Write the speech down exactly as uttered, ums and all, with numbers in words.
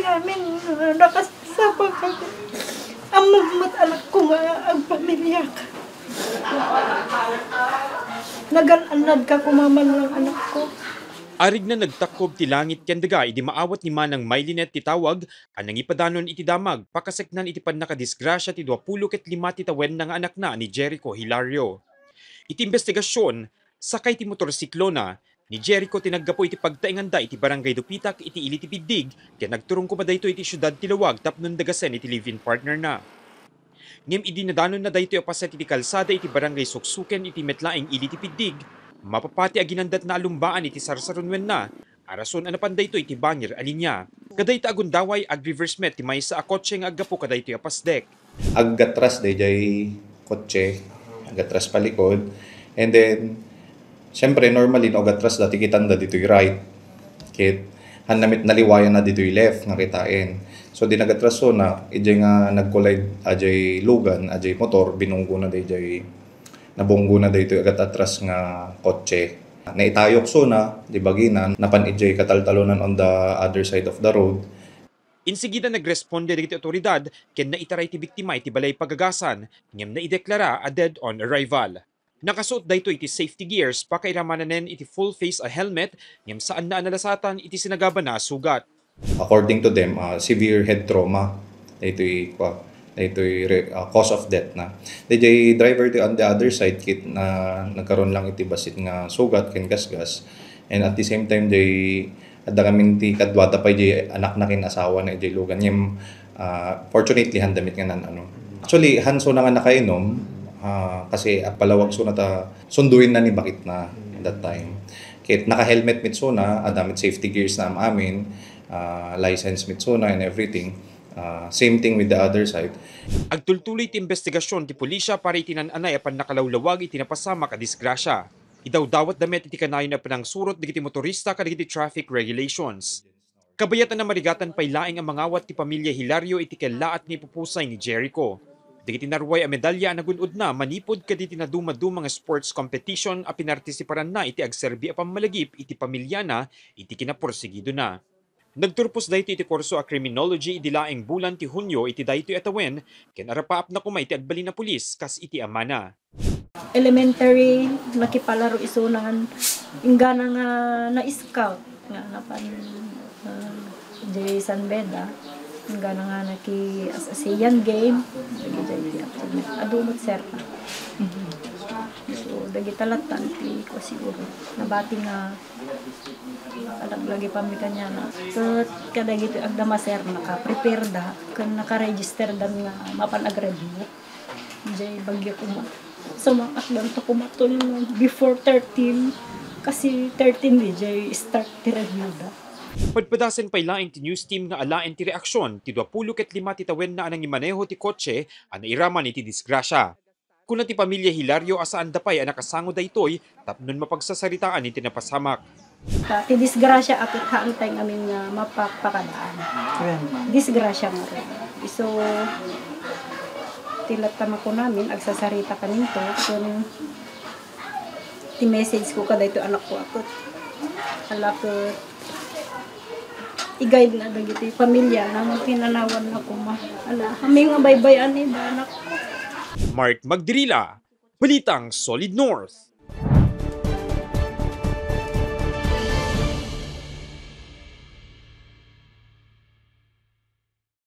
Amin, nakasasabak ako. Ammom met, anakko, nga agpamiliak. Nagan-annadka koma man lang, anakko. Arigna nagtakkob ti langit ken daga idi maawat ni Manang Mylinette ti tawag a nangipadanon iti damag pakaseknan iti pannakadisgrasia ti dua pulo ket lima ti tawenna nga anakna a ni Jericho Hilario. Iti imbestigasion, sakay ti motorsiklona, ni Jericho ti naggapu iti pagtaenganda iti Barangay Dupitak iti ili ti Biddig ken nagturong koma daytoy iti siudad ti Laoag tapno dagasen iti live-in partnerna. Ngem idi nadanonna daytoy a paset iti kalsada iti Barangay Suksuken iti met laeng ili ti Biddig, mapapati a ginandatna a lumbaan iti sarsarunwenna a rason a napan daytoy iti bangir a linia. Kadayta a gundaway, agreverse met ti maysa a kotse nga aggapu kadaytoy a pasdek. Aggatras dayjay kotse, aggatras palikod. And then, siyempre, normally, no, aggatras da, ti kitanda ditoy right. Ket, hanna met naliwayan na ditoy left nga kitaen. So, di nagatraso na, ijay nga nag-collide, ajay lugan, ajay motor, binunggo na dayjay, nabunggo na daytoy agat-atras nga kotse. Naitayok so na, di bagina, napan ijay kataltalonan on the other side of the road. Insigida nagresponde dagiti awtoridad ken naitaray ti biktima iti balay pagagasan ngem naideklara a dead on arrival. Nakasuot daytoy iti safety gears, pakairamananen iti full face a helmet ngem saanna a nalasatan iti sinagabana a sugat. According to them, ah, severe head trauma. Daytoy, kwa, daytoy re-, ah, cause of death na. Dayjay driver di on the other side, kit na nagkaroon lang iti bassit nga sugat ken gasgas. And at the same time, jay adda kami ti kaduada pay jay anakna ken asawana ijay lugan. Ngem, ah, fortunately, han damit nga nan-, ano. Actually, han so na nga nakainom, ah, kasi agpalawag so na ta sunduin na ni bakit na that time. Ket naka-helmet mit so na, adda met safety gears na am-amin, ah, license mit so na and everything. Ah, same thing with the other side. Agtultuloy ti imbestigasion ti pulisya para iti nan-anay a pannakalawlawag iti napasamak a disgrasya. Idawdawatda met iti kanayon a panangsurot dagiti motorista kadagiti traffic regulations. Kabayat a namarigatan pay laeng a mangawat ti pamilya Hilario iti kellaat nga ipupusay ni Jericho. Dagiti narway a medalya a nagun-odna manipud kadagiti nadumaduma nga sports competition a pinartisiparanna iti agserbi a pammalagip iti pamilyana iti kinaporsigidona. Nagturpos daytoy iti kurso a criminology idi laeng bulan ti Hunio iti daytoy a tawen, ken arapaapna koma iti agbalin a pulis kas iti amana. Elementary, nakipalaro isunan, inggana nga na-scout nga napan, ah, jay San Beda, inggana nga naki-, as-, Asian Game, dagiti adu met sir. So, dagita latta ti kua siguro. Nabati nga Alaglagipanmi kaniana. Ket kadagiti agdama, sir, naka-prepare da ken naka-register da nga mapan ag-review. Jay bagyo koma. Sumakatdanto koma to before thirteen, kasi thirteen di jay start ti review da. Padpadasen pay laeng ti news team nga alaen ti reaksion ti dua pulo ket lima ti tawenna a nangimaneho ti kotse a nairaman iti disgrasya. Kuna ti pamilya Hilario a saanda pay a nakasango daytoy tapno mapagsasaritaan iti napasamak. Ta, ti disgrasya a ket haantay ngamin nga mapakpakadaan. Ayan. Disgrasya nga rin. Isu ti latta makunamin, agsasarita kaminto, kun ti message ko kadaytoy anakko a ket, ala ket, i-guide na dagiti pamilya na nga pinanawan na koma. Ala, amin nga baybay-an ida, anak. Mark Magdirila, Balitang Solid North.